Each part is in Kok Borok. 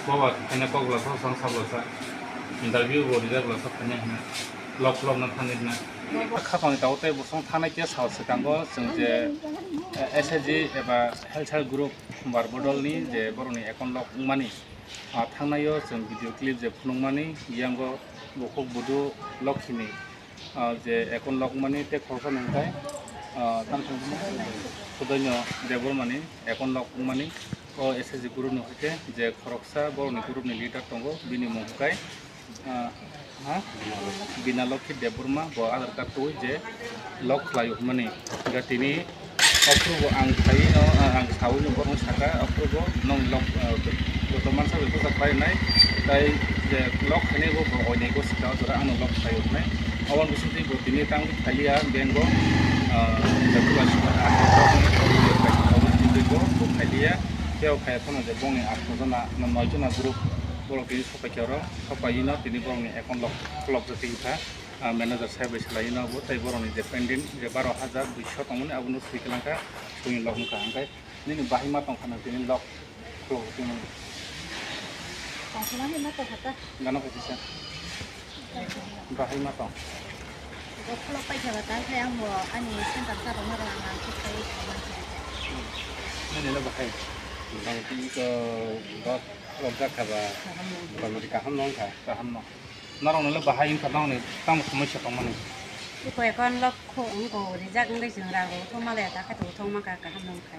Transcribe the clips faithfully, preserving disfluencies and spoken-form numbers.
Baba, khaina kok bwla sok, sang sa bwla sa. Interview bo rijak bwla sok khaina hwnwi. Lok lok na thangwi na. Khapangni tabuk tei bosong thanai khe sal swkango chwng je, eh, S H G eba Health Help Group Barbodolni je borokni account lock wngmani, ah, thangnaio chwng video clip je phunukmani, yango bukhuk budu lokhini, ah, je account lock wngmani tei khoroksa nungkhai, ah, tamo Sudaino Debbarmani account lock wngmani o S H G group ni hoite je khoroksa borokni group ni leader tongo, bini mung hwnkhe, ah, ha? Bina Lokhi Debbarma, bo Aadhaar card twi je lock khlai hwnmani. Hwnkhe tini ophuru bo ang phaiwi no, ah, ang sawi no borok saka, ophuru bo nong lock, ah, joto mansa bai bwsajak pai nai, tai je lock khainai bo, bo oinai bo saka, o jora ano lock khlai hwnmani. Obo bisingtwi bo tini tang phailia bank o, ah, bo phailia, tei o phai phano je bongni asto jona, noi jona group borok tini sopaikha oro. Sopaino tini borokni account lock, lock jotwi wngkha, ah, manager saheb bai salaino bo, tei borokni je pending je baro hajar duiso tongmani abono swi kwlangkha, swi lock wngkha. Hwnkhe nini bahai ma tongkha na tini lock khulok tongmani? Tongthokmani ma tongkha ta. Gana khaisa. Bahai ma tong. Bo khulok paikha ba ta khe ang bo ani center sa rok ma rang ang khe khai kha. Nini le bahai. Bang tini ko dos khulok jak kha ba. Kaham no. Bang kaham no wngkha. Kaham no. Norokno le bahai wngkha, norokni tamo somosya tongmani? Iko account lock kho wngkho, rijak wngwi chwng rang rw thwngma le, ta khe to thwngma kha, kaham wngkha.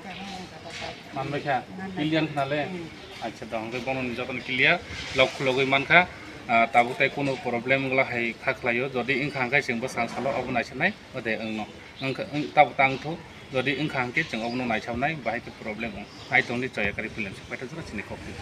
Manbai kha? Manbai. Clear wngkha na le? Hmm. Acha, do, hwnkhe bono ni jotono clear, lock khulogwi mankha. Ah, tabuk tai kunu problem wngla hai kha khlaio, jodi wngkha hwnkhe chwng bwsang salo obo naisanai, ode wngno. Wngkha, wng-, tabuk tang thuk, jodi wngkha hwnkhe chwng obono naisabnai, bahai khe problem wng. Hai tongdi choya kari film se, paithak jora chini kok di.